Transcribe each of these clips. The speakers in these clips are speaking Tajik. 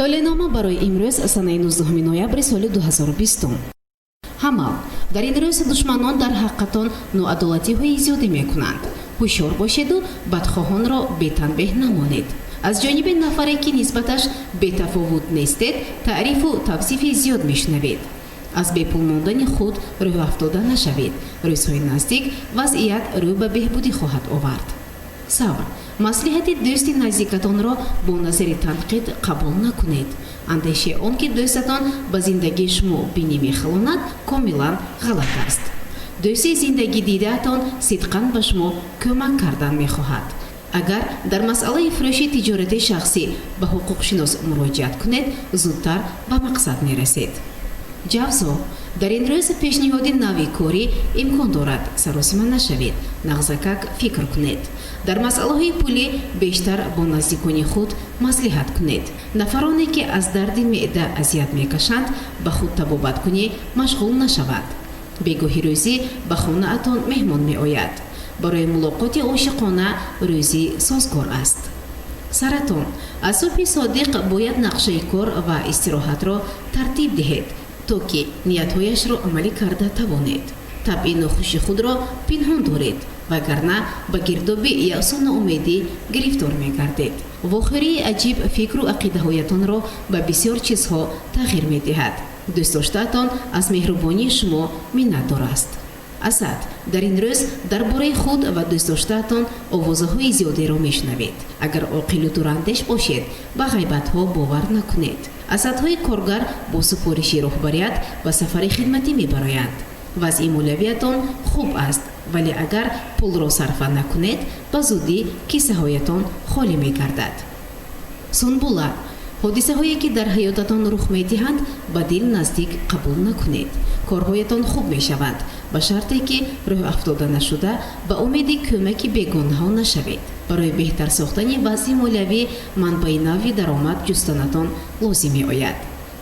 Толенома барои имрӯз, санаи 19 ноябри соли 2020. Ҳамал, дар ин рӯз душманон дар ҳаққатон ноадолатиҳои зиёде мекунанд. Ҳушёр бошеду бадхоҳонро бетанбеҳ намонед. Аз ҷониби нафаре, ки нисбаташ бетафовут нестед, таърифу тавсифи зиёд мешунавед. Аз бепул мондани худ рӯҳафтода нашавед. Рӯзҳои наздик вазъият рӯ ба беҳбудӣ хоҳад овард. Савр, маслиҳати дӯсти наздикатонро бо назари танқид қабул накунед. Андешаи он, ки дӯстатон ба зиндагии шумо бинӣ мехалонад, комилан ғалат аст. Дӯсти зиндагидидаатон сидқан ба шумо кӯмак кардан мехоҳад. Агар дар масъалаи фурӯши тиҷорати шахсӣ ба ҳуқуқшинос муроҷиат кунед, зудтар ба мақсад мерасед. Ҷавзо, дар ин рӯз пешниҳоди нави корӣ имкон дорад. Саросима нашавед, нағзакак фикр кунед. Дар масъалаҳои пулӣ бештар бо наздикони худ маслиҳат кунед. Нафароне, ки аз дарди меъда азият мекашанд, ба худ табобаткунӣ машғул нашавад. Бегоҳи рӯзӣ ба хонаатон меҳмон меояд. Барои мулоқоти ошиқона рӯзӣ созгор аст. Саратон, аз субҳи содиқ бояд нақшаи кор ва истироҳатро тартиб диҳед, то ки ниятҳояшро амалӣ карда тавонед. Табъи нохуши худро пинҳон доред, вагарна ба гирдоби яъсу ноумедӣ гирифтор мегардед. Вохӯрии аҷиб фикру ақидаҳоятонро ба бисёр чизҳо тағйир медиҳад. Дӯстдоштаатон аз меҳрубонии шумо миннатдор аст. Асад, дар ин рӯз дар бораи худ ва дӯстдоштаатон овозаҳои зиёдеро мешунавед. Агар оқилу дурандеш бошед, ба ғайбатҳо бовар накунед. Асадҳои коргар бо супориши роҳбарият ба сафари хидматӣ мебароянд. Вазъи молиявиятон хуб аст, вале агар пулро сарфа накунед, ба зудӣ киссаҳоятон холӣ мегардад. Сунбула, ҳодисаҳое, ки дар ҳаётатон рух медиҳанд, ба дил наздик қабул накунед. Корҳоятон хуб мешаванд, ба шарте ки рӯҳафтода нашуда, ба умеди кӯмаки бегонаҳо нашавед. Барои беҳтар сохтани вазъи молиявӣ манбаи нави даромад ҷустанатон лозим меояд.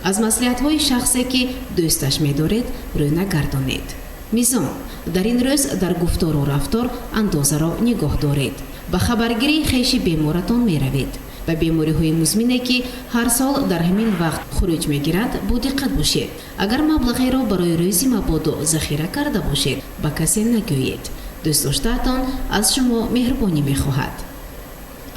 Аз маслиҳатҳои шахсе, ки дӯсташ медоред, рӯ нагардонед. Мизон, дар ин рӯз дар гуфтору рафтор андозаро нигоҳ доред. Ба хабаргирии хеши беморатон меравед. Ба бемориҳои музмине, ки ҳар сол дар ҳамин вақт хуруҷ мегиранд, бодиққат бошед. Агар маблағеро барои рӯзи мабодо захира карда бошед, ба касе нагӯед. Дӯстдоштаатон аз шумо меҳрубонӣ мехоҳад.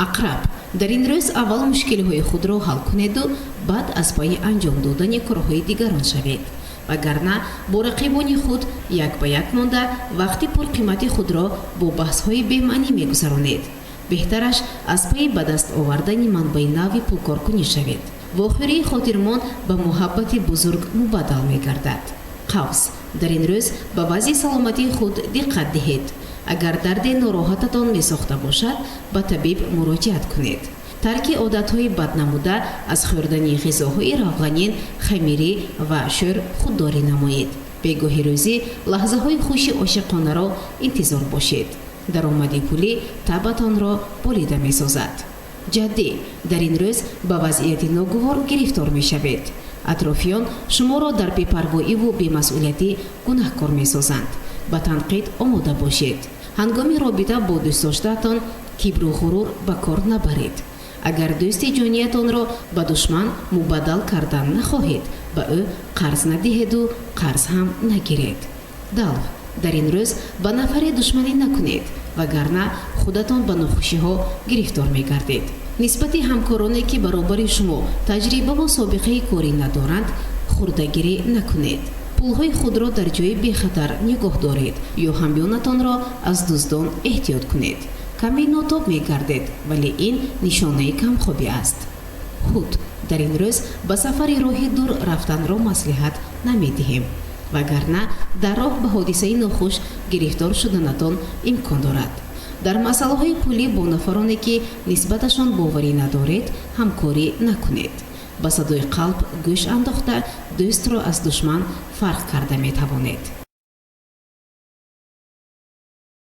Ақраб, дар ин рӯз аввал мушкилиҳои худро ҳал кунеду баъд аз пайи анҷом додани корҳои дигарон шавед, вагарна бо рақибони худ як ба як монда, вақти пурқимати худро бо баҳсҳои бемаънӣ мегузаронед. Беҳтараш аз пайи ба даст овардани манбаи нави пулкоркунӣ шавед. Вохӯрии хотирмон ба муҳаббати бузург мубаддал мегардад. Қавс, дар ин рӯз ба вазъи саломатии худ диққат диҳед. Агар дарде нороҳататон месохта бошад, ба табиб муроҷиат кунед. Тарки одатҳои баднамуда, аз хӯрдани ғизоҳои равғанин, хамирӣ ва шӯр худдорӣ намоед. Бегоҳи рӯзӣ лаҳзаҳои хуши ошиқонаро интизор бошед. Даромади пулӣ табъатонро болида месозад. Ҷаддӣ, дар ин рӯз ба вазъияти ногувор гирифтор мешавед. Атрофиён шуморо дар бепарвоиву бемасъулиятӣ гунаҳкор месозанд. Ба танқид омода бошед. Ҳангоми робита бо дӯстдоштаатон кибру ғурур ба кор набаред. Агар дӯсти ҷониятонро ба душман мубаддал кардан нахоҳед, ба ӯ қарз надиҳеду қарз ҳам нагиред. Далв, дар ин рӯз ба нафаре душманӣ накунед, вагарна худатон ба нохушиҳо гирифтор мегардед. Нисбати ҳамкороне, ки баробари шумо таҷрибаву собиқаи корӣ надоранд, хурдагирӣ накунед. Пулҳои худро дар ҷои бехатар нигоҳ доред ё ҳамёнатонро аз дуздон эҳтиёт кунед. Каме нотоб мегардед, вале ин нишонаи камхобӣ аст. Ҳут, дар ин рӯз ба сафари роҳи дур рафтанро маслиҳат намедиҳем, вагарна дар роҳ ба ҳодисаи нохуш гирифтор шуданатон имкон дорад. Дар масъалаҳои пулӣ бо нафароне, ки нисбаташон боварӣ надоред, ҳамкорӣ накунед. Ба садои қалб гӯш андохта, дӯстро аз душман фарқ карда метавонед.